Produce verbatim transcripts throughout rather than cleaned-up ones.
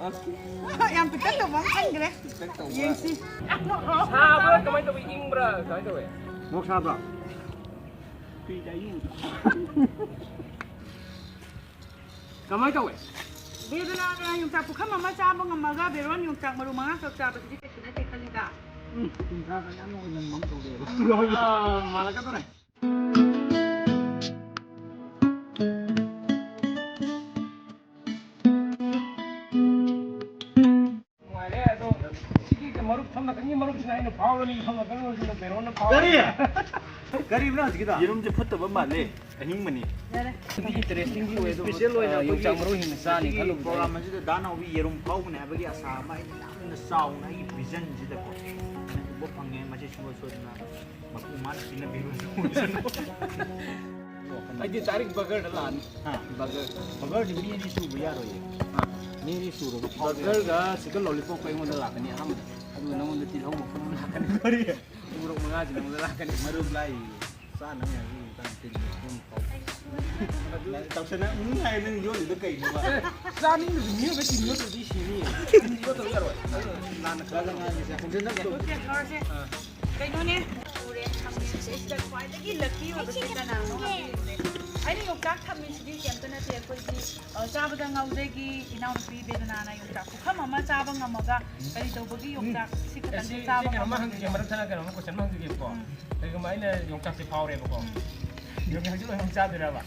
ꯌꯥꯝ ꯄꯤꯛꯇꯛ ꯇꯧꯕ ꯑꯃ ꯈꯟꯈ꯭ꯔꯦ꯫ ꯄꯤꯛꯇꯛ ꯇꯧꯕ꯫ ꯌꯦꯡꯁꯤ꯫ ꯁꯥꯕ꯭ꯔꯥ? ꯀꯃꯥꯏꯅ ꯇꯧꯏ? ꯏꯪꯕ꯭ꯔꯥ? ꯀꯃꯥꯏꯅ ꯇꯧꯏ? ꯃꯣꯔꯣꯛ ꯁꯥꯕ꯭ꯔꯣ? ꯀꯩ ꯆꯥꯏꯅꯣ? ꯀꯃꯥꯏꯅ ꯇꯧꯋꯦ? ꯕꯦꯗꯅꯥꯅ ꯌꯣꯡꯆꯥꯛ ꯄꯨꯈꯝ ꯑꯃ ꯆꯥꯕ ꯉꯝꯃꯒ ꯕꯦꯔꯣꯟ ꯌꯣꯡꯆꯥꯛ ꯃꯔꯨ ꯃꯉꯥꯈꯛ ꯆꯥꯕꯁꯤꯗꯤ ꯀꯩꯁꯨ ꯅꯠꯇꯦ ꯈꯜꯂꯤꯗ꯫ ꯎꯝ, ꯀꯨꯟꯊ꯭ꯔꯥꯒ ꯌꯥꯝꯅ ꯑꯣꯏꯅ ꯃꯝ ꯇꯧꯔꯦꯕ꯫ ꯑꯥ, ꯃꯥꯜꯂꯛꯀꯗꯧꯔꯦ꯫ ꯅꯨꯡꯉꯥꯏꯔꯦ, ꯑꯗꯣ ꯁꯤꯒꯤ ꯃꯔꯨꯞ ꯁꯣꯝ ꯅꯥꯀꯟꯒꯤ ꯃꯔꯨꯞꯁꯤꯅ ꯑꯩꯅ ꯐꯥꯎꯔꯅꯤ, ꯁꯣꯝ ꯅꯥꯀꯟꯒꯤ ꯃꯔꯨꯞꯁꯤꯅ ꯕꯦꯔꯣꯟꯅ ꯐꯥꯎꯔꯅꯤ꯫ ꯀꯔꯤ? ꯀꯔꯤꯕꯅꯣ ꯍꯧꯖꯤꯛꯀꯤꯗꯣ? ꯌꯦꯔꯨꯝꯁꯦ ꯐꯨꯠꯇꯕ ꯃꯥꯜꯂꯦ, ꯑꯍꯤꯡꯕꯅꯤ꯫ ꯌꯥꯔꯦ꯫ ꯑꯗꯨꯗꯤ interesting ꯗꯤ ꯑꯣꯏ, ꯑꯗꯨꯝ, special ꯑꯣꯏꯅ ꯑ, ꯌꯣꯡꯆꯥꯛ ꯑꯩꯈꯣꯏꯒꯤ ꯃꯔꯨ ꯍꯤꯡꯅ ꯆꯥꯅꯤ ꯁꯤꯒꯤ ꯈꯜꯂꯨꯕꯗ program ꯑꯁꯤꯗ ꯗꯥ ꯅꯥꯎꯕꯤ ꯌꯦꯔꯨꯝ ꯐꯥꯎꯒꯅꯤ ꯍꯥꯏꯕꯒꯤ ꯑꯁꯥ ꯑꯃ ꯑꯩꯅ ꯌꯥꯝꯅ ꯆꯥꯎꯅ ꯑꯩꯒꯤ vision ꯁꯤꯗꯀꯣ ꯑꯩꯅ ꯎꯕ ꯐꯪꯉꯦ꯫ ꯃꯁꯤ ꯁꯨꯡꯁꯣꯏ ꯁꯣꯏꯗꯅ ꯃꯄꯨ ꯃꯥꯅ ꯄꯤꯅꯕꯤꯔꯨꯕ ꯑꯣꯏꯁꯅꯨ꯫ ꯑꯩꯗꯤ direct burger ꯗ ꯂꯥꯛꯑꯅꯤ꯫ ꯍꯥ? Burger꯫ Burger ꯗꯤ ꯃꯤ ꯑꯅꯤ ꯁꯨꯕ ꯌꯥꯔꯣꯏꯌꯦ꯫ ꯍꯥ꯫ ꯃꯤ ꯑꯅꯤ ꯁꯨꯔꯕ ꯐꯥꯎꯕ ꯌꯥꯔꯣꯏ꯫ Burger ꯒ chicken lollipop ꯀ ꯑꯩꯉꯣꯟꯗ ꯂꯥꯛꯀꯅꯤ ꯑꯍꯥꯟꯕꯗ꯫ ꯑꯗꯨꯒ ꯅꯉꯣꯟꯗ ꯇꯤꯜꯍꯧ ꯃꯈꯨꯝ ꯑꯃ ꯂꯥꯛꯀꯅꯤ꯫ ꯀꯔꯤ? ꯎꯃꯣꯔꯣꯛ ꯃꯉꯥꯁꯤ ꯅꯉꯣꯟꯗ ꯂꯥꯛꯀꯅꯤ꯫ ꯃꯔꯨꯞ ꯂꯥꯛꯏ꯫ ꯆꯥꯅꯉꯥꯏꯒꯤ ꯃꯇꯥꯡ ꯇꯤꯟ ꯃꯈꯨꯝ ꯐꯥꯎ꯫ ꯇꯧꯁꯟꯅ ꯎꯝ ꯍꯥꯏ ꯅꯪ ꯌꯣꯜꯂꯤꯗꯣ ꯀꯩꯅꯣꯕ? ꯑꯦ, ꯆꯥꯅꯤꯡꯕꯁꯨ ꯃꯤꯑꯣꯏꯕ ꯇꯤꯟ ꯌꯣꯠꯇ꯭ꯔꯗꯤ ꯁꯤꯅꯤ꯫ ꯇꯤꯟ ꯌꯣꯠꯇꯕ ꯌꯥꯔꯣꯏ꯫ ꯑꯗꯨ ꯂꯥꯟꯅ ꯈꯜꯂꯒ ꯉꯥꯡꯉꯤꯁꯦ꯫ ꯍꯧꯖꯤꯛ ꯅꯪ ꯑꯣꯀꯦ, ꯍꯧꯔꯁꯦ꯫ ꯑꯥ꯫ ꯀꯩꯅꯣꯅꯦ? ꯎꯔꯦ, ꯊꯝꯃꯦ꯫ ꯁꯤꯗꯩꯁꯤꯗ ꯈ꯭ꯋꯥꯏꯗꯒꯤ lucky ꯑꯣꯏꯕꯁꯦ ꯀꯅꯥꯅꯣ ꯍꯥꯏꯕ ꯌꯦꯡꯁꯦ꯫ ꯑꯩꯅ ꯌꯣꯡꯆꯥꯛ ꯊꯝꯃꯤꯁꯤꯗꯤ ꯀꯩꯝꯇ ꯅꯠꯇꯦ, ꯑꯩꯈꯣꯏꯒꯤ, ꯑ, ꯆꯥꯕꯗ ꯉꯥꯎꯖꯩꯒꯤ ꯏꯅꯥꯎꯅꯨꯄꯤ ꯕꯦꯗꯅꯥꯅ ꯌꯣꯡꯆꯥꯛ ꯄꯨꯈꯝ ꯑꯃ ꯆꯥꯕ ꯉꯝꯃꯒ ꯀꯔꯤ ꯇꯧꯕꯒꯤ ꯌꯣꯡꯆꯥꯛ ꯁꯤ ꯑꯦ, ꯈꯛꯇꯪꯗꯤ ꯁꯤ, ꯆꯥꯕ ꯁꯤ ꯀꯩꯅꯣꯝꯃ ꯍꯪꯖꯒꯦ, ꯉꯝꯗ꯭ꯔꯤꯅꯣ? ꯃꯔꯛ ꯊꯠꯅ ꯀꯩꯅꯣꯝꯃ question ꯑꯃ ꯍꯪꯖꯒꯦꯕꯀꯣ꯫ ꯎꯝ꯫ ꯀꯩꯒꯨꯝꯕ ꯑꯩꯅ ꯌꯣꯡꯆꯥꯛꯁꯦ ꯐꯥꯎꯔꯦꯕꯀꯣ꯫ ꯎꯝ꯫ ꯌꯣꯡꯆꯥꯛꯁꯦ ꯂꯣꯏꯅꯃꯛ ꯆꯥꯗꯣꯏꯔꯕ?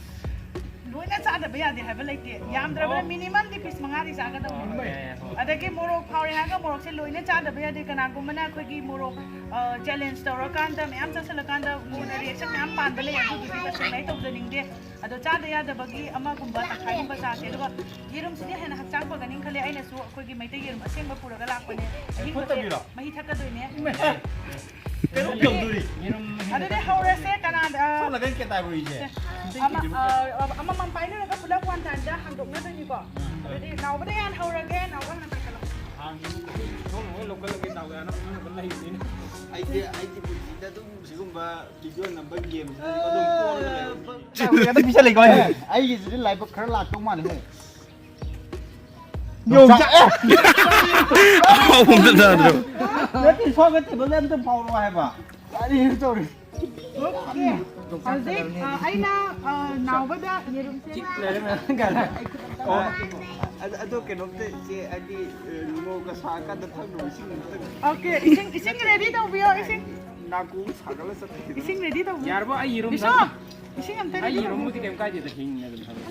ꯂꯣꯏꯅ ꯆꯥꯗꯕ ꯌꯥꯗꯦ ꯍꯥꯏꯕ ꯂꯩꯇꯦ꯫ ꯑꯣ꯫ ꯌꯥꯝꯗ꯭ꯔꯕꯗ ꯑꯣ꯫ Minimum ꯗꯤ piece ꯃꯉꯥꯗꯤ ꯆꯥꯒꯗꯧꯅꯤ꯫ ꯑꯣ, ꯌꯥꯏ, ꯌꯥꯏ, ꯍꯣꯏ꯫ ꯑꯗꯒꯤ ꯃꯣꯔꯣꯛ ꯐꯥꯎꯔꯦ ꯍꯥꯏꯔꯒ ꯃꯣꯔꯣꯛꯁꯦ ꯂꯣꯏꯅ ꯆꯥꯗꯕ ꯌꯥꯗꯦ꯫ ꯀꯅꯥꯒꯨꯝꯕꯅ ꯑꯩꯈꯣꯏꯒꯤ ꯃꯣꯔꯣꯛ, ꯑ, challenge ꯇꯧꯔꯀꯥꯟꯗ ꯃꯌꯥꯝ ꯆꯥꯁꯤꯜꯂꯀꯥꯟꯗ ꯃꯣꯏꯅ reaction ꯃꯌꯥꯝ ꯄꯥꯟꯕ ꯂꯩ꯫ ꯑꯗꯨꯗꯨꯗꯤ ꯇꯁꯦꯡꯅ ꯑꯩ ꯇꯧꯖꯅꯤꯡꯗꯦ꯫ ꯑꯗꯣ ꯆꯥꯗ ꯌꯥꯗꯕꯒꯤ ꯑꯃꯒꯨꯝꯕ ꯇꯪꯈꯥꯏꯒꯨꯝꯕ ꯆꯥꯁꯦ꯫ ꯑꯗꯨꯒ ꯌꯦꯔꯨꯝꯁꯤꯗꯤ ꯍꯦꯟꯅ ꯍꯛꯆꯥꯡ ꯐꯒꯅꯤ ꯈꯜꯂꯦ꯫ ꯑꯩꯅꯁꯨ ꯑꯩꯈꯣꯏꯒꯤ ꯃꯩꯇꯩ ꯌꯦꯔꯨꯝ ꯑꯁꯦꯡꯕ ꯄꯨꯔꯒ ꯂꯥꯛꯄꯅꯦ꯫ ꯑꯍꯤꯡꯕꯁꯦ ꯐꯨꯠꯇꯕꯤꯔꯣ? ꯃꯍꯤ ꯊꯛꯀꯗꯣꯏꯅꯦ꯫ ꯏꯃꯥꯏ! ꯀꯩꯅꯣ ꯇꯧꯗꯣꯔꯤ꯫ ꯌꯦꯔꯨꯝ ꯃꯍꯤ ꯑꯗꯨꯗꯤ ꯍꯧꯔꯁꯦ꯫ ꯀꯅꯥꯗ, ꯑ, ꯁꯣꯝ ꯅꯥꯀꯟ category ꯁꯦ꯫ ꯑꯃ, ꯑ, ꯑꯃꯃꯝ ꯄꯥꯏꯅꯔꯒ ꯄꯨꯂꯞ one time ꯗ ꯍꯥꯡꯗꯣꯛꯅꯗꯣꯏꯅꯤꯀꯣ꯫ ꯎꯝ꯫ ꯑꯗꯨꯗꯤ ꯅꯥꯎꯕꯗ ꯍꯥꯟꯅ ꯍꯧꯔꯒꯦ, ꯅꯥꯎꯕ ꯍꯥꯟꯅ ꯄꯥꯏꯈꯠꯂꯣ꯫ ꯍꯥꯡꯉꯤ, ꯁꯣꯝꯅ ꯂꯣꯏ ꯂꯧꯈꯠꯂꯒꯦ, ꯅꯥꯎꯕ ꯍꯥꯟꯅ ꯂꯩꯕꯅꯤꯅ꯫ ꯑꯩꯗꯤ, ꯑꯩꯗꯤ ꯄꯨꯟꯁꯤꯗ ꯑꯗꯨꯝ ꯁꯤꯒꯨꯝꯕ video number game ꯁꯤꯗ ꯑꯗꯨꯝ ꯄꯣꯔꯒ ꯂꯩꯕ ꯃꯤꯅꯤ꯫ ꯄꯤꯁꯜꯂꯤꯀꯣ ꯑꯩ꯫ ꯑꯩꯒꯤꯁꯤꯗꯤ ꯂꯥꯏꯕꯛ ꯈꯔ ꯂꯥꯛꯇꯧ ꯃꯥꯜꯂꯦ꯫ ꯌꯣꯡꯆꯥꯛ꯫ ꯑꯦ! ꯑꯍꯥꯎꯕ ꯑꯝꯇ ꯆꯥꯗ꯭ꯔꯣ? ꯅꯠꯇꯦ, ꯁꯣꯝꯒ ꯇꯦꯕꯜꯗ ꯑꯝꯇ ꯐꯥꯎꯔꯣ ꯍꯥꯏꯕ꯫ ꯀꯔꯤꯅꯣ ꯇꯧꯔꯤ? ꯍꯧꯖꯤꯛ, ꯑ, ꯑꯩꯅ, ꯑ, ꯅꯥꯎꯕꯗ ꯌꯦꯔꯨꯝꯁꯦ꯫ ꯑꯣ, ꯑꯗ-, ꯑꯗꯣ ꯀꯩꯅꯣꯝꯇ ꯏꯆꯦ, ꯍꯥꯏꯗꯤ, ꯑ, ꯅꯣꯡꯒ ꯁꯥꯔꯀꯥꯟꯗ ꯊꯛꯅꯕ ꯏꯁꯤꯡ ꯑꯝꯇ꯫ ꯑꯣꯀꯦ, ꯏꯁꯤꯡ, ꯏꯁꯤꯡ ready ꯇꯧꯕꯤꯌꯣ, ꯏꯁꯤꯡ꯫ ꯅꯥꯀꯣꯡ ꯁꯥꯒꯠꯂ ꯆꯠꯈꯤꯗꯅ꯫ ꯏꯁꯤꯡ ready ꯇꯧꯕꯤꯌꯣ꯫ ꯌꯥꯔꯕꯣ? ꯑꯩ ꯌꯦꯔꯨꯝ ꯕꯤꯁꯣ, ꯊꯛ-, ꯏꯁꯤꯡ ꯑꯝꯇ ꯑꯩ ready ꯌꯦꯔꯨꯝꯕꯨꯗꯤ ꯇꯧꯕꯤꯌꯣ꯫ ꯀꯩꯝ ꯀꯥꯏꯗꯦꯗ, ꯍꯤꯡꯅ ꯑꯗꯨꯝ ꯊꯛꯑꯦ꯫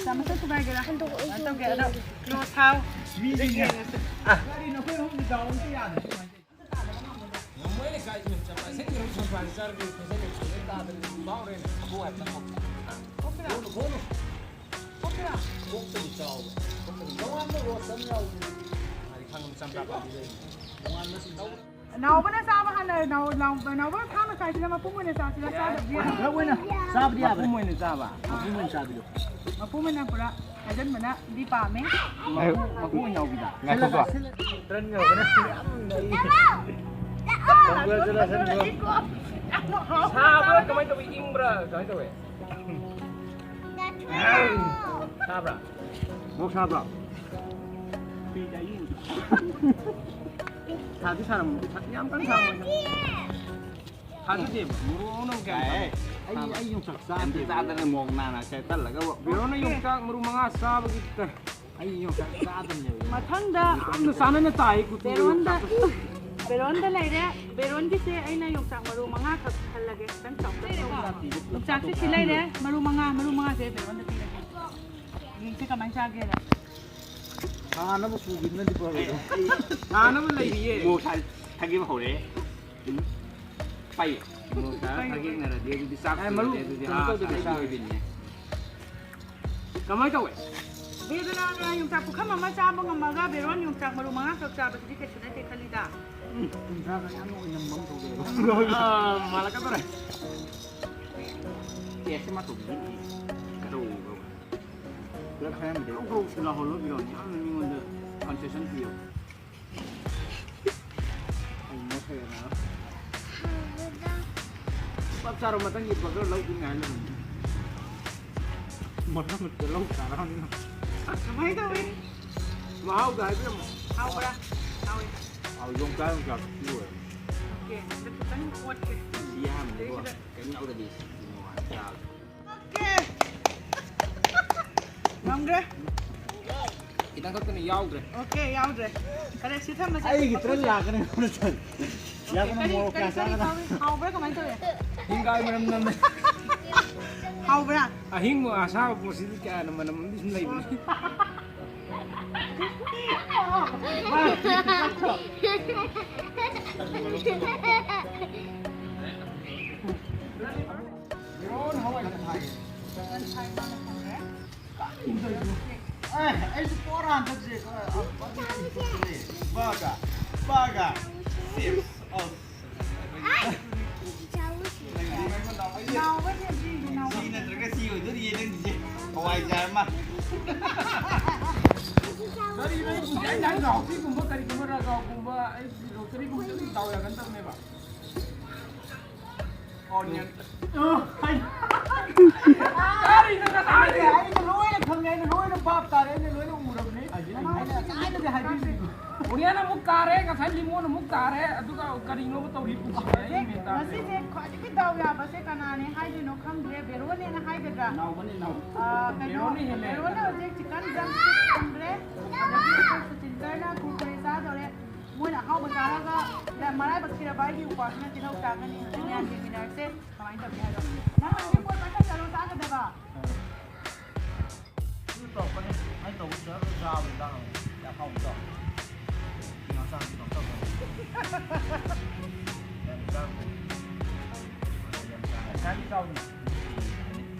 ꯆꯥꯃꯁꯇ ꯊꯨꯒꯥꯏꯒꯦꯔꯥ? ꯀꯩꯅꯣ ꯇꯧꯒꯦ, ꯑꯗꯣ close ꯊꯥꯎ꯫ ꯃꯤꯁꯤꯡꯁꯦ꯫ ꯌꯦꯡꯉꯁꯦ꯫ ꯑꯥ꯫ ꯀꯔꯤꯅꯣ ꯑꯩꯈꯣꯏ ꯑꯍꯨꯝꯒꯤ ꯗꯥꯎ ꯑꯝꯇ ꯌꯥꯗꯦ꯫ ꯅꯥꯎꯕꯅ ꯆꯥꯕ ꯍꯥꯟꯅ, ꯅꯥꯎ-, ꯅꯥꯎ-, ꯅꯥꯎꯕꯅ ꯈꯥꯡꯅ ꯆꯥꯏꯁꯤꯅ ꯃꯄꯨꯝ ꯑꯣꯏꯅ ꯆꯥꯁꯤꯔ ꯆꯥꯗꯕꯤꯔ? ꯄꯨꯂꯞ ꯑꯣꯏꯅ ꯆꯥꯕꯗꯤ ꯌꯥꯕ꯭ꯔꯥ? ꯃꯄꯨꯝ ꯑꯣꯏꯅ ꯆꯥꯕ꯫ ꯃꯄꯨꯝ ꯑꯣꯏꯅ ꯆꯥꯕꯤꯗꯣ꯫ ꯃꯄꯨꯝ ꯑꯣꯏꯅ ꯄꯨꯔꯥ ꯍꯥꯏꯖꯟꯕꯅꯗꯤ ꯄꯥꯝꯃꯦ꯫ ꯃꯄꯨꯝ ꯑꯣꯏꯅ ꯌꯥꯎꯕꯤꯗ꯫ ꯉꯥꯏꯈꯣꯀꯣ꯫ ꯇꯟ ꯌꯧꯔꯕꯅꯦ꯫ ꯌꯥꯝ ꯂꯩ꯫ Congratulations, bro꯫ ꯁꯥꯕ꯭ꯔꯥ? ꯀꯃꯥꯏꯅ ꯇꯧꯏ? ꯏꯪꯕ꯭ꯔꯥ? ꯀꯃꯥꯏꯅ ꯇꯧꯏ? ꯁꯥꯕ꯭ꯔꯥ? ꯃꯣꯛ ꯁꯥꯕ꯭ꯔꯣ? ꯁꯥꯗꯤ ꯁꯥꯔꯝꯃꯣꯏ꯫ ꯌꯥꯝ ꯀꯟꯅ ꯁꯥꯔꯝꯃꯣꯏꯗ꯫ ꯊꯥꯖꯗꯦꯕ꯫ ꯃꯣꯔꯣꯛꯅ ꯀꯌꯥꯝ ꯁꯥꯕ? ꯑꯩ, ꯑꯩ ꯌꯣꯡꯆꯥꯛ ꯆꯥꯗꯦ꯫ ꯆꯥꯗꯅ ꯃꯣꯛ ꯅꯥꯅ ꯁꯦ ꯇꯜꯂꯒ꯫ ꯕ꯭ꯔꯣꯅ ꯌꯣꯡꯆꯥꯛ ꯃꯔꯨ ꯃꯉꯥ ꯆꯥꯕꯒꯤ ꯇ-, ꯑꯩ ꯌꯣꯡꯆꯥꯛ ꯆꯥꯗꯕꯅꯦꯕ꯫ ꯃꯊꯪꯗ ꯌꯥꯝꯅ ꯆꯥꯟꯅꯅ ꯇꯥꯏ ꯀꯨꯇꯤ ꯕꯦꯔꯣꯟꯗ, ꯌꯣꯡꯆꯥꯛ꯫ ꯕꯦꯔꯣꯟꯗ ꯂꯩꯔꯦ꯫ ꯕꯦꯔꯣꯟꯒꯤꯁꯦ ꯑꯩꯅ ꯌꯣꯡꯆꯥꯛ ꯃꯔꯨ ꯃꯉꯥ ꯈꯛ ꯈꯜꯂꯒꯦ꯫ ꯈꯤꯇꯪ ꯆꯥꯎꯇꯛ ꯇꯧꯕ꯫ ꯌꯣꯡꯆꯥꯛꯁꯦ ꯁꯤ ꯂꯩꯔꯦ꯫ ꯃꯔꯨ ꯃꯉꯥ, ꯃꯔꯨ ꯃꯉꯥꯁꯦ ꯕꯦꯔꯣꯟꯗ ꯄꯤꯔꯒꯦ꯫ ꯌꯦꯡꯁꯦ ꯀꯃꯥꯏꯅ ꯆꯥꯒꯦꯅ꯫ ꯊꯥꯅꯕ ꯄꯨꯈꯤꯕꯅꯗꯤ ꯐꯔꯣꯏꯗ꯭ꯔꯣ? ꯊꯥꯅꯕ ꯂꯩꯔꯤꯌꯦ꯫ ꯃꯣꯔꯣꯛ ꯁꯥ-, ꯊꯥꯒꯤꯕ ꯍꯧꯔꯦ꯫ ꯎꯝ꯫ ꯄꯥꯏꯌꯦ꯫ ꯃꯣꯔꯣꯛ ꯁꯥ-, ꯊꯥꯒꯦꯛꯅꯔꯗꯤ ꯑꯗꯨꯗꯤ ꯆꯥꯛ ꯑꯦ, ꯃꯔꯨ ꯊꯤꯜꯂꯗꯤ ꯑꯗꯨꯗꯤ ꯀꯩꯅꯣ ꯑꯥ, ꯇꯧꯗꯕꯤ ꯁꯥꯏꯗ ꯆꯥ-, ꯑꯣꯏꯕꯤꯅꯦ꯫ ꯀꯃꯥꯏꯅ ꯇꯧꯋꯦ? ꯕꯦꯗꯅꯥꯅ ꯌꯣꯡꯆꯥꯛ ꯄꯨꯈꯝ ꯑꯃ ꯆꯥꯕ ꯉꯝꯃꯒ ꯕꯦꯔꯣꯟ ꯌꯣꯡꯆꯥꯛ ꯃꯔꯨ ꯃꯉꯥ ꯈꯛ ꯆꯥꯕꯗꯨꯗꯤ ꯀꯩꯁꯨ ꯅꯠꯇꯦ ꯈꯜꯂꯤꯗ꯫ ꯎꯝ, ꯀꯨꯟꯊ꯭ꯔꯥꯒ ꯌꯥꯝꯅ ꯑꯣꯏꯅꯝꯕ ꯑꯃ ꯇꯧꯖꯩꯕ꯫ ꯑꯥ, ꯃꯥꯜꯂꯛꯀꯗꯧꯔꯦ꯫ ꯇꯦꯁꯁꯦ ꯃꯥ ꯇꯧꯕꯤꯔꯤꯅꯦ꯫ ꯀꯩꯗꯧꯕ? ꯄꯨꯂꯞ ꯈꯥꯏꯔꯝꯕꯗꯤ ꯒ꯭ꯔꯧ ꯒ꯭ꯔꯧ ꯂꯥꯎꯍꯜꯂꯣ ꯕꯤꯔꯣꯟ꯫ ꯌꯥꯝꯅ ꯃꯤꯉꯣꯟꯗ concession ꯄꯤꯌꯣ꯫ ꯑꯩ ꯃꯣꯠꯈ꯭ꯔꯦꯅ꯫ ꯆꯞ ꯆꯥꯔꯣ, ꯃꯊꯪꯒꯤ burger ꯂꯧꯗꯣꯏꯅꯤ ꯍꯥꯏ ꯂꯩꯔꯝꯃꯤ꯫ ꯃꯊꯪ ꯂꯧ ꯇꯥꯔꯕꯅꯤꯅ꯫ ꯑꯁ, ꯀꯃꯥꯏꯅ ꯇꯧꯋꯤ? ꯃꯍꯥꯎꯗ ꯍꯥꯏꯕꯤꯔꯝꯃꯣ꯫ ꯍꯥꯎꯕ꯭ꯔꯥ? ꯍꯥꯎꯋꯦ꯫ ꯑꯥ, ꯌꯣꯡꯆꯥꯛ, ꯌꯣꯡꯆꯥꯛ ꯄꯤꯌꯨ꯫ ꯑꯣꯀꯦ, ꯑꯗꯨ ꯈꯤꯇꯪ ꯑꯣꯠꯀꯦ꯫ ꯁꯤ ꯌꯥꯝꯅꯤꯀꯣ꯫ ꯁꯤꯗꯩꯁꯤꯗ꯫ ꯀꯩꯝ ꯇꯧꯗꯕꯤ ꯅꯨꯡꯉꯥꯏ ꯆꯥꯕ꯫ ꯑꯣꯀꯦ꯫ ꯉꯝꯈ꯭ꯔꯦ꯫ ꯈꯤꯇꯪ ꯈꯛꯇꯅ ꯌꯥꯎꯗ꯭ꯔꯦ꯫ ꯑꯣꯀꯦ, ꯌꯥꯎꯗ꯭ꯔꯦ꯫ ꯐꯔꯦ, ꯁꯤ ꯊꯝꯃꯁꯦ꯫ ꯑꯩꯒꯤ ꯇ꯭ꯔꯟ ꯂꯥꯛꯀꯅꯤ ꯈꯣꯠꯂꯁꯟ꯫ ꯌꯥꯒꯅ ꯀꯔꯤ, ꯃꯣꯔꯣꯛ ꯀꯔꯤ, ꯀꯌꯥ ꯀꯔꯤ ꯆꯥꯒꯅ? ꯐꯥꯎꯏ? ꯍꯥꯎꯕ꯭ꯔꯥ? ꯀꯃꯥꯏꯅ ꯇꯧꯋꯦ? ꯍꯤꯡꯒꯥꯏ ꯃꯅꯝ ꯅꯝꯃꯦ꯫ ꯍꯥꯎꯕ꯭ꯔꯥ? ꯑꯍꯤꯡꯕ ꯑꯁꯥꯕ ꯄꯣꯠꯁꯤꯗꯤ ꯀꯌꯥꯅ ꯃꯅꯝ ꯑꯃꯗꯤ ꯁꯨꯝ ꯂꯩꯕꯅꯤ꯫ ꯃꯤꯔꯣꯟ ꯍꯋꯥꯏ ꯊꯥꯏ꯫ ꯑꯦ, ꯑꯩꯁꯨ ꯄꯣꯔ ꯍꯟꯗꯛꯁꯦ ꯈꯔ ꯕꯥꯒ, ꯕꯥꯒ, ꯁꯦꯞꯁ ꯑꯣꯐ ꯅꯥꯎꯕꯗꯤ ꯑꯗꯨꯏꯅꯦ, ꯅꯥꯎꯕ꯫ ꯁꯤ ꯅꯠꯇ꯭ꯔꯒ ꯁꯤ ꯑꯣꯏꯗꯣꯔꯤꯌꯦ ꯅꯪꯒꯤꯁꯦ꯫ ꯍꯋꯥꯏꯖꯥꯔ ꯑꯃ꯫ ꯀꯔꯤꯅꯣ ꯑꯩ ꯄꯨꯟꯁꯤ ꯑꯩꯅ ꯍꯥꯏꯗꯣ ꯍꯥꯎꯁꯤꯒꯨꯝꯕ ꯀꯔꯤꯒꯨꯝꯕ ꯔꯒꯥꯎꯒꯨꯝꯕ ꯑꯩ ꯂꯣꯇꯔꯤꯒꯨꯝꯕ ꯑꯗꯨꯝ ꯗꯥꯎ ꯌꯥꯒꯟꯗꯕꯅꯦꯕ꯫ ꯑꯣꯅꯤꯌꯟ꯫ ꯀꯔꯤꯅꯣ ꯉꯁꯥꯏ? ꯑꯩꯅ ꯂꯣꯏꯅ ꯈꯪꯉꯦ, ꯑꯩꯅ ꯂꯣꯏꯅ ꯚꯥꯞ ꯇꯥꯔꯦ, ꯑꯩꯅ ꯂꯣꯏꯅ ꯎꯔꯕꯅꯦ꯫ ꯑꯩꯅ ꯊꯥꯏꯅꯗꯤ ꯍꯥꯏꯕꯤꯔꯤꯗꯣ꯫ ꯑꯣꯅꯤꯌꯟ ꯑꯃꯨꯛ ꯀꯥꯔꯦ, ꯉꯁꯥꯏ ꯂꯤꯃꯣꯟ ꯑꯃꯨꯛ ꯀꯥꯔꯦ, ꯑꯗꯨꯒ ꯀꯔꯤꯅꯣꯕ ꯇꯧꯔꯤ ꯄꯨꯟꯁꯤꯁꯦ? ꯑꯩ ꯃꯦꯟ ꯇꯥꯗ꯭ꯔꯦ꯫ ꯉꯁꯤꯁꯦ ꯈ꯭ꯋꯥꯏꯗꯒꯤ ꯗꯥꯎ ꯌꯥꯕꯁꯦ ꯀꯅꯥꯅꯦ ꯍꯥꯏꯗꯣꯏꯅꯣ ꯈꯪꯗ꯭ꯔꯦ꯫ ꯕꯦꯔꯣꯅꯦꯅ ꯍꯥꯏꯒꯗ꯭ꯔꯥ? ꯅꯥꯎꯕꯅꯤ, ꯅꯥꯎ꯫ ꯑꯥ, ꯀꯩꯅꯣ, ꯕꯦꯔꯣꯅ ꯍꯦꯜꯂꯦ꯫ ꯕꯦꯔꯣꯅ ꯍꯧꯖꯤꯛ ꯆꯤꯀꯟ ꯗ꯭ꯔꯝ ꯁ꯭ꯇꯤꯛ ꯐꯪꯗ꯭ꯔꯦ꯫ ꯑꯗꯒꯤ ꯑꯩꯈꯣꯏ ꯁꯨꯆꯤꯟꯗ꯭ꯔꯅ ꯀꯨꯔꯀꯨꯔꯦ ꯆꯥꯗꯧꯔꯦ꯫ ꯃꯣꯏꯅ ꯑꯍꯥꯎꯕ ꯆꯥꯔꯒ ꯃꯔꯥꯏꯕꯛ ꯊꯤꯔꯕ ꯑꯩꯒꯤ ꯎꯄꯥꯁꯤꯅ ꯇꯤꯜꯍꯧ ꯆꯥꯒꯅꯤ꯫ ꯍꯧꯖꯤꯛ ꯃꯌꯥꯝ ꯌꯦꯡꯃꯤꯟꯅꯔꯁꯦ ꯀꯃꯥꯏꯅ ꯇꯧꯒꯦ ꯍꯥꯏꯗꯣ꯫ ꯅꯪ ꯍꯧꯖꯤꯛ ꯃꯣꯏ ꯄꯥꯏꯈꯠꯆꯔꯣ ꯆꯥꯒꯗꯕ꯫ ꯑꯗꯨ ꯇꯧꯔꯛꯀꯅꯤ꯫ ꯑꯩ ꯇꯧꯕ ꯆꯠꯂꯣ ꯆꯥꯕ ꯏꯟꯖꯥꯡ ꯑꯃꯨꯛ ꯌꯥꯝ ꯍꯥꯎꯕꯗꯣ꯫ ꯁꯤ ꯉꯥ ꯆꯥꯕꯗꯤ ꯀꯩꯅꯣ ꯇꯧꯗꯕ꯫ ꯌꯥꯝ ꯆꯥꯕ꯫ ꯌꯥꯝ ꯆꯥꯕ꯫ ꯉꯁꯥꯏꯗꯤ ꯆꯥꯎꯅꯤ꯫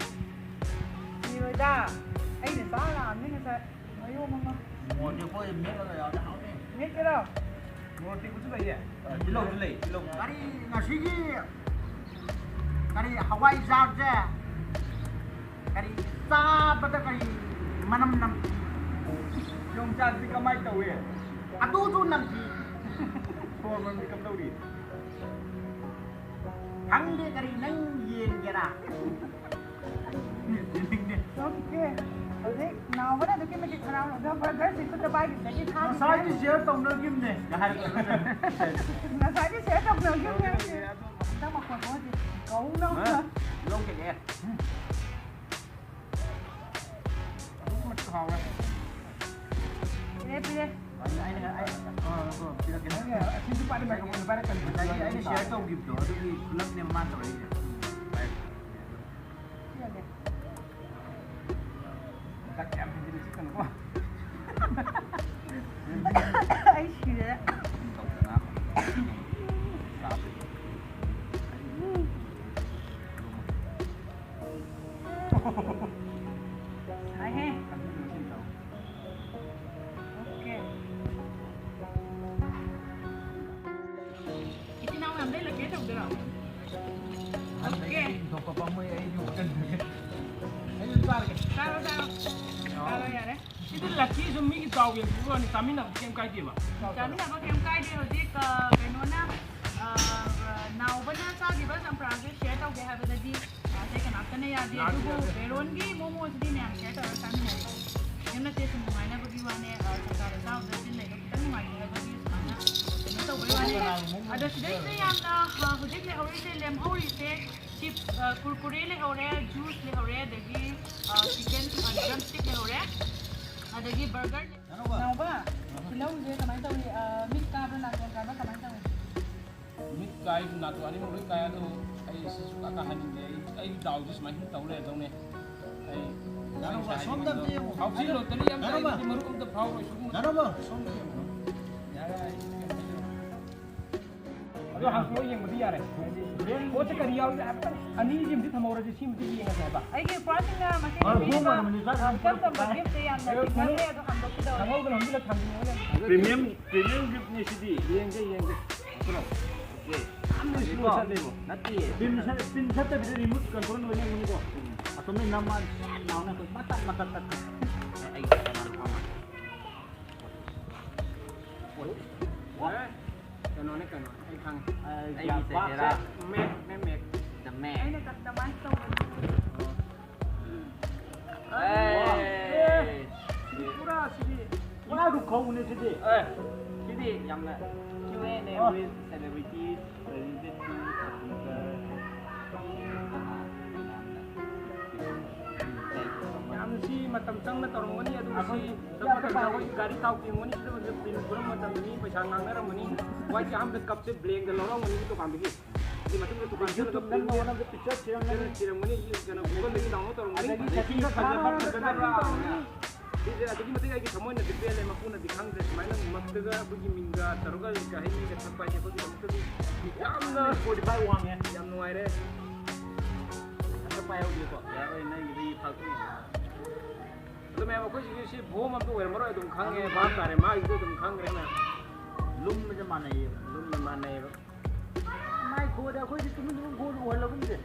ꯁꯤꯔꯣꯏꯗ꯫ ꯑꯩꯅ ꯆꯥ ꯂꯥꯛꯑꯝꯅꯤ ꯉꯁꯥꯏ꯫ ꯃꯌꯣꯝ ꯑꯃ꯫ ꯃꯣꯔꯣꯛꯇꯤ ꯑꯩꯈꯣꯏ ꯃꯦꯠꯂꯒ ꯌꯥꯎꯔꯗꯤ ꯍꯥꯎꯅꯤ꯫ ꯃꯦꯠꯀꯦꯔꯣ? ꯃꯣꯔꯣꯛꯇꯤ ꯀꯨꯠꯁꯨ ꯂꯩꯌꯦ꯫ ꯑ, ꯇꯤꯜꯍꯧꯁꯨ ꯂꯩ, ꯇꯤꯜꯍꯧ꯫ ꯀꯔꯤ ꯉꯁꯤꯒꯤ ꯀꯔꯤ ꯍꯋꯥꯏꯖꯥꯔꯁꯦ ꯀꯔꯤ ꯆꯥꯕꯗ ꯀꯔꯤ ꯃꯅꯝ ꯅꯝ? ꯌꯣꯡꯆꯥꯛꯁꯤ ꯀꯃꯥꯏꯅ ꯇꯧꯏ? ꯑꯗꯨꯁꯨ ꯅꯝꯊꯤ꯫ ꯁꯣꯔ ꯃꯅꯝꯗꯤ ꯀꯝꯗꯧꯔꯤ? ꯈꯪꯗꯦ, ꯀꯔꯤ ꯅꯪ ꯌꯦꯡꯒꯦꯔꯥ? ꯑꯣꯀꯦ꯫ ꯍꯧꯖꯤꯛ ꯅꯥꯎꯕꯅ ꯑꯗꯨꯛꯀꯤ ꯃꯇꯤꯛ ꯍꯔꯥꯎꯔꯒ ꯕꯔꯒꯔꯁꯤ ꯈꯨꯠꯇ ꯄꯥꯏꯈꯤꯕꯗꯒꯤ ꯊꯥꯈꯤꯗ꯭ꯔꯦ꯫ ꯉꯁꯥꯏꯗꯤ ꯁꯤꯌꯔ ꯇꯧꯅꯈꯤꯕꯅꯦ꯫ ꯉꯁꯥꯏꯗꯤ ꯁꯤꯌꯔ ꯇꯧꯅꯈꯤꯕꯅꯦ꯫ ꯍꯟꯗꯛ ꯃꯈꯣꯟ ꯊꯣꯛꯑꯗꯤ ꯀꯧꯅ꯫ ꯍꯥ? ꯂꯧꯈꯤꯒꯦ꯫ ꯑꯗꯨꯛꯀꯤ ꯃꯇꯤꯛ ꯍꯥꯎꯔꯦ꯫ ꯄꯤꯔꯦ, ꯄꯤꯔꯦ꯫ ꯑꯩꯅ, ꯑꯩꯅ, ꯑꯩ, ꯑ, ꯑ, ꯄꯤꯔꯛꯀꯦ꯫ ꯅꯪꯒꯤ ꯑꯁꯤꯁꯨ ꯄꯥꯏꯔꯦ, ꯃꯥꯏꯀ꯭ꯔꯣꯐꯣꯟꯗꯣ ꯄꯥꯏꯔꯛꯀꯅꯤ꯫ ꯉꯁꯥꯏꯒꯤ ꯑꯩꯅ ꯁꯤꯌꯔ ꯇꯧꯈꯤꯕꯗꯣ ꯑꯗꯨꯒꯤ ꯈꯨꯂꯛꯅꯦꯕ ꯃꯥꯅ ꯇꯧꯔꯛꯏꯁꯦ꯫ ꯄꯤꯔꯛꯀꯦ꯫ ꯃꯊꯛ ꯌꯥꯝ ꯍꯦꯟꯖꯤꯟꯅ ꯆꯤꯛꯀꯅꯨꯀꯣ꯫ ꯑꯩ ꯁꯤꯔꯦ꯫ ꯁꯥꯏꯍꯦ꯫ ꯑꯣꯀꯦ꯫ ꯏꯆꯤꯟ ꯏꯅꯥꯎ ꯃꯌꯥꯝ ꯂꯩ ꯂꯩꯒꯦ ꯇꯧꯗꯣꯏꯔꯣ? ꯑꯣꯀꯦ꯫ ꯊꯣꯛꯄ ꯄꯥꯝꯃꯨꯏ ꯑꯩꯁꯨ ꯀꯟꯕꯒꯤ꯫ ꯑꯩꯁꯨ ꯆꯥꯔꯒꯦ꯫ ꯆꯥꯔꯣ, ꯆꯥꯔꯣ꯫ ꯆꯥꯔꯣ ꯌꯥꯔꯦ꯫ ꯁꯤꯗꯤ ꯂꯛꯀꯤꯁꯨ ꯃꯤꯒꯤ ꯗꯥꯎ ꯌꯦꯡꯕꯤꯕ ꯋꯥꯅꯤ, ꯆꯥꯃꯤꯟꯅꯕꯗꯤ ꯀꯩꯝ ꯀꯥꯏꯗꯦꯕ꯫ ꯆꯥꯃꯤꯟꯅꯕ ꯀꯩꯝ ꯀꯥꯏꯗꯦ꯫ ꯍꯧꯖꯤꯛ, ꯑ, ꯀꯩꯅꯣꯅ, ꯑ, ꯅꯥꯎꯕꯅ ꯆꯥꯈꯤꯕ ꯆꯝꯄ꯭ꯔꯥꯁꯦ ꯁꯤꯌꯔ ꯇꯧꯒꯦ ꯍꯥꯏꯕꯗꯗꯤ, ꯑ, ꯑꯇꯩ ꯀꯅꯥꯝꯇꯅ ꯌꯥꯗꯦ꯫ ꯌꯥꯗꯦ, ꯑꯗꯨꯕꯨ ꯌꯥꯗꯦ꯫ ꯕꯦꯔꯣꯟꯒꯤ ꯃꯣꯃꯣꯁꯤꯗꯤ ꯃꯌꯥꯝ ꯁꯤꯌꯔ ꯇꯧꯔꯒ ꯆꯥꯃꯤꯟꯅꯔꯦ꯫ ꯀꯩꯝ ꯅꯠꯇꯦ, ꯁꯨꯝ ꯅꯨꯡꯉꯥꯏꯅꯕꯒꯤ ꯋꯥꯅꯦ꯫ ꯑ, ꯆꯝꯄ꯭ꯔꯥꯗ ꯆꯥꯕꯗ ꯆꯤꯟ ꯂꯩꯗꯣ ꯈꯤꯇꯪ ꯅꯨꯡꯉꯥꯏꯇꯦ ꯍꯥꯏꯕꯒꯤ ꯁꯨꯃꯥꯏꯅ ꯀꯩꯅꯣ ꯇꯧꯕꯩ ꯋꯥꯅꯦ꯫ ꯑꯗꯣ ꯁꯤꯗꯩꯁꯤꯗ ꯌꯥꯝꯅ, ꯑ, ꯍꯧꯖꯤꯛ ꯂꯩꯍꯧꯔꯤꯁꯦ, ꯂꯦꯝꯍꯧꯔꯤꯁꯦ, ꯆꯤꯞꯁ, ꯑ, ꯀꯨꯔꯀꯨꯔꯦ ꯂꯩꯍꯧꯔꯦ, ꯖꯨꯁ ꯂꯩꯍꯧꯔꯦ, ꯑꯗꯒꯤ, ꯑ, ꯆꯤꯀꯟ, ꯑ, ꯗ꯭ꯔꯝ ꯁ꯭ꯇꯤꯛ ꯂꯩꯍꯧꯔꯦ, ꯑꯗꯒꯤ ꯕꯔꯒꯔ ꯂꯩ-, ꯅꯥꯎꯕ, ꯇꯤꯜꯍꯧꯁꯦ ꯀꯃꯥꯏꯅ ꯇꯧꯏ? ꯑ, ꯃꯤꯠ ꯀꯥꯕ꯭ꯔꯥ, ꯅꯥꯇꯣꯟ ꯀꯥꯕ꯭ꯔꯥ, ꯀꯃꯥꯏꯅ ꯇꯧꯏ? ꯃꯤꯠ ꯀꯥꯏ, ꯅꯥꯇꯣꯟ ꯑꯅꯤꯃꯛ ꯂꯣꯏ ꯀꯥꯏ, ꯑꯗꯣ ꯑꯩ ꯁꯤ ꯁꯨꯡꯀꯥ ꯀꯥꯍꯟꯅꯤꯡꯗꯦ꯫ ꯑꯩ, ꯑꯩ ꯗꯥꯎꯁꯦ ꯁꯨꯃꯥꯏꯅ ꯁꯨꯝ ꯇꯧ ꯂꯩꯔꯗꯧꯅꯦ꯫ ꯑꯩ ꯗꯥ ꯔꯣꯃꯥ, ꯁꯣꯝꯗ ꯑꯝꯇ ꯌꯦꯡꯉꯣ꯫ ꯍꯧꯖꯤꯛ ꯂꯣꯇꯔꯤ ꯑꯝꯇ ꯗꯥ ꯔꯣꯃꯥ꯫ ꯑꯩꯒꯤꯗꯤ ꯃꯔꯨꯞ ꯑꯝꯇ ꯐꯥꯎꯔꯣꯏ, ꯁꯤꯒꯨꯝꯕ꯫ ꯗꯥ ꯔꯣꯃꯥ, ꯁꯣꯝꯗ ꯌꯦꯡꯉꯣ꯫ ꯌꯥꯔꯦ, ꯑꯩ ꯀꯩꯝ ꯍꯥꯏꯖꯔꯣꯏ꯫ ꯑꯗꯣ ꯍꯥꯡꯇꯣꯛꯑ ꯌꯦꯡꯕꯗꯤ ꯌꯥꯔꯦ꯫ ꯄꯣꯠꯁꯦ ꯀꯔꯤ ꯌꯥꯎꯔꯤꯒꯦ ꯍꯥꯏꯐꯦꯠꯇꯪ ꯑꯅꯤꯁꯤꯃꯗꯤ ꯊꯝꯍꯧꯔꯁꯦ, ꯁꯤꯃꯗꯤ ꯌꯦꯡꯉꯁꯦ ꯍꯥꯏꯕ꯫ ꯑꯩꯒꯤ ꯄꯣꯠꯁꯤꯡꯅ ꯃꯁꯤꯡ ꯍꯣꯏ, ꯊꯤꯕ, ꯍꯣꯡꯕ ꯑꯣꯏꯔꯝꯃꯅꯤ, ꯆꯥꯛ ꯑ, ꯏꯆꯝ ꯆꯝꯕ ꯒꯤꯐꯁꯦ ꯌꯥꯝꯅ ꯀꯩꯅꯣ, ꯊꯤꯡꯒꯜꯂꯦ, ꯑꯗꯣ ꯍꯥꯡꯗꯣꯛꯈꯤꯗꯧꯔꯦ꯫ ꯈꯪꯍꯧꯗꯅ ꯍꯧꯖꯤꯛ ꯊꯝꯖꯤꯟꯍꯧꯔꯦ꯫ ꯄ꯭ꯔꯤꯃꯤꯌꯝ, ꯄ꯭ꯔꯤꯃꯤꯌꯝ ꯒꯤꯐꯅꯦ ꯁꯤꯗꯤ꯫ ꯌꯦꯡꯒꯦ, ꯌꯦꯡꯒꯦ꯫ ꯀꯩꯅꯣ? ꯑꯣꯀꯦ꯫ ꯌꯥꯝꯅ ꯁ꯭ꯂꯣ ꯆꯠꯂꯦꯕꯣ꯫ ꯅꯠꯇꯤꯌꯦ꯫ ꯄꯤꯟ ꯁꯠ-, ꯄꯤꯟ ꯁꯠꯇꯕꯤꯗ ꯔꯤꯃꯣꯠ ꯀꯟꯇ꯭ꯔꯣꯜ ꯑꯣꯏꯅ ꯌꯦꯡꯕꯅꯤꯀꯣ꯫ ꯑꯁꯣꯝꯗ ꯅꯝꯃ ꯃꯇꯠ ꯃꯇꯠ ꯇꯠꯈ꯭ꯔꯦ꯫ ꯑꯩ ꯀꯩꯅꯣ ꯐꯝꯃ꯫ ꯀꯩꯅꯣꯅꯦ, ꯀꯩꯅꯣꯅꯦ, ꯑꯩ ꯈꯪꯉꯦ꯫ ꯑꯩ ꯑꯩꯒꯤ ꯌꯥꯝ ꯄꯥꯛ ꯆꯦꯍꯦꯔꯥ꯫ ꯆꯦ-, ꯃꯦꯛꯅꯦ, ꯃꯦꯛ꯫ The Mac꯫ ꯑꯩꯅ ꯀꯁꯇꯃꯥꯏꯁ ꯇꯧꯕꯅꯦ꯫ ꯑꯣ꯫ ꯑꯦ꯫ ꯑꯗꯨ ꯀꯧꯕꯅꯦ ꯁꯤꯗꯤ꯫ ꯑꯦ, ꯁꯤꯗꯤ ꯌꯥꯝꯅ Q and A with celebrities presented to producer. ꯌꯥꯝꯅ ꯁꯤ ꯃꯇꯝ ꯆꯪꯅ ꯇꯧꯔꯝꯒꯅꯤ꯫ ꯑꯗꯨ ꯁꯤ ꯆꯠꯄ ꯃꯇꯝꯗ ꯑꯩꯈꯣꯏ ꯒꯥꯔꯤ ꯊꯥꯎ ꯇꯤꯡꯒꯅꯤ, ꯁꯤꯗ ꯐꯤꯜꯝ ꯄꯨꯔꯝꯕ ꯃꯇꯝꯗ ꯃꯤ ꯄꯩꯁꯥ ꯉꯥꯡꯅꯔꯝꯒꯅꯤ꯫ ꯋꯥꯏꯒꯤ ꯑꯍꯥꯟꯕ ꯀꯞꯁꯦ ꯕ꯭ꯂꯦꯡꯗ ꯂꯧꯔꯝꯒꯅꯤ ꯗꯨꯀꯥꯟꯗꯒꯤ꯫ ꯑꯗꯨ ꯃꯇꯨꯡꯗ ꯗꯨꯀꯥꯟ ꯆꯠꯂꯒ ꯅꯪ ꯅꯉꯣꯟꯗ ꯄꯤꯛꯆꯔ ꯊꯤꯔꯝꯒꯅꯤ꯫ ꯊꯤꯔꯝꯒꯅꯤ, ꯀꯩꯅꯣ, Google-ꯗꯒꯤ download ꯇꯧꯔꯝꯒꯅꯤ꯫ ꯑꯗꯒꯤ ꯁꯦꯠꯇꯤꯡꯗ ꯊꯥꯖꯕ ꯐꯖꯕ ꯐꯖꯕ꯭ꯔꯥ? ꯁꯤꯁꯦ ꯑꯗꯨꯛꯀꯤ ꯃꯇꯤꯛ ꯑꯩꯒꯤ ꯊꯃꯣꯏꯅꯗꯤ ꯄꯦꯜꯂꯦ, ꯃꯄꯨꯅꯗꯤ ꯈꯪꯗ꯭ꯔꯦ꯫ ꯁꯨꯃꯥꯏꯅ ꯃꯛꯇꯒ ꯑꯩꯈꯣꯏꯒꯤ ꯃꯤꯡꯒ ꯇꯧꯔꯒ ꯍꯩ ꯃꯍꯤꯒ ꯊꯛꯄ ꯍꯥꯏꯁꯦ ꯑꯩꯈꯣꯏꯒꯤꯗꯃꯛꯇꯗꯤ ꯌꯥꯝꯅ Spotify ꯋꯥꯡꯉꯦ꯫ ꯌꯥꯝ ꯅꯨꯡꯉꯥꯏꯔꯦ꯫ ꯑꯝꯇ ꯄꯥꯏꯍꯧꯒꯦꯀꯣ꯫ ꯌꯥꯔꯣꯏ, ꯅꯪꯒꯤꯗꯤ ꯐꯥꯛꯇꯣꯛꯏ꯫ ꯑꯗꯣ ꯃꯌꯥꯝ, ꯑꯩꯈꯣꯏ ꯁꯤꯒꯤ ꯁꯤ ꯚꯣꯝ ꯑꯝꯇ ꯑꯣꯏꯔꯝꯃꯔꯣꯏ, ꯑꯗꯨꯝ ꯈꯪꯉꯦ, ꯚꯥꯞ ꯇꯥꯔꯦ, ꯃꯥꯒꯤꯁꯨ ꯑꯗꯨꯝ ꯈꯪꯈ꯭ꯔꯦ ꯃꯌꯥꯝ꯫ ꯂꯨꯝꯕꯁꯦ ꯃꯥꯟꯅꯩꯌꯦꯕ꯫ ꯂꯨꯝꯕ ꯃꯥꯟꯅꯩꯌꯦꯕ꯫ ꯃꯥꯏ ꯈꯣꯗ ꯑꯩꯈꯣꯏꯗꯤ ꯇꯨꯃꯤꯟ ꯇꯨꯃꯤꯟ ꯈꯣꯗ ꯎꯍꯜꯂꯒꯨꯝꯁꯦ꯫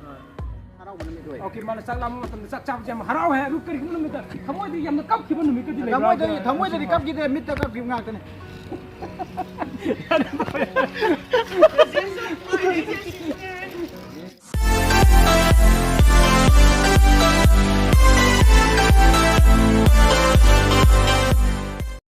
ꯍꯔꯥꯎꯕ ꯅꯨꯃꯤꯠ ꯑꯣꯏ꯫ ꯑꯣꯀꯦ, ꯃꯥꯅ ꯆꯥꯛ ꯂꯥꯝꯕ ꯃꯇꯝꯗ ꯆꯥꯛ ꯆꯥꯕꯁꯦ ꯌꯥꯝ ꯍꯔꯥꯎꯋꯦ ꯍꯥꯏ꯫ ꯑꯗꯨ ꯀꯔꯤꯒꯨꯝꯕ ꯅꯨꯃꯤꯠꯇ ꯊꯃꯣꯏꯗ ꯌꯥꯝꯅ ꯀꯞꯈꯤꯕ ꯅꯨꯃꯤꯠꯀꯗꯤ ꯂꯩꯕ꯭ꯔꯥ? ꯊꯃꯣꯏꯗꯗꯤ, ꯊꯃꯣꯏꯗꯗꯤ ꯀꯞꯈꯤꯗꯦ, ꯃꯤꯠꯇ ꯀꯞꯈꯤꯕ ꯉꯥꯛꯇꯅꯦ꯫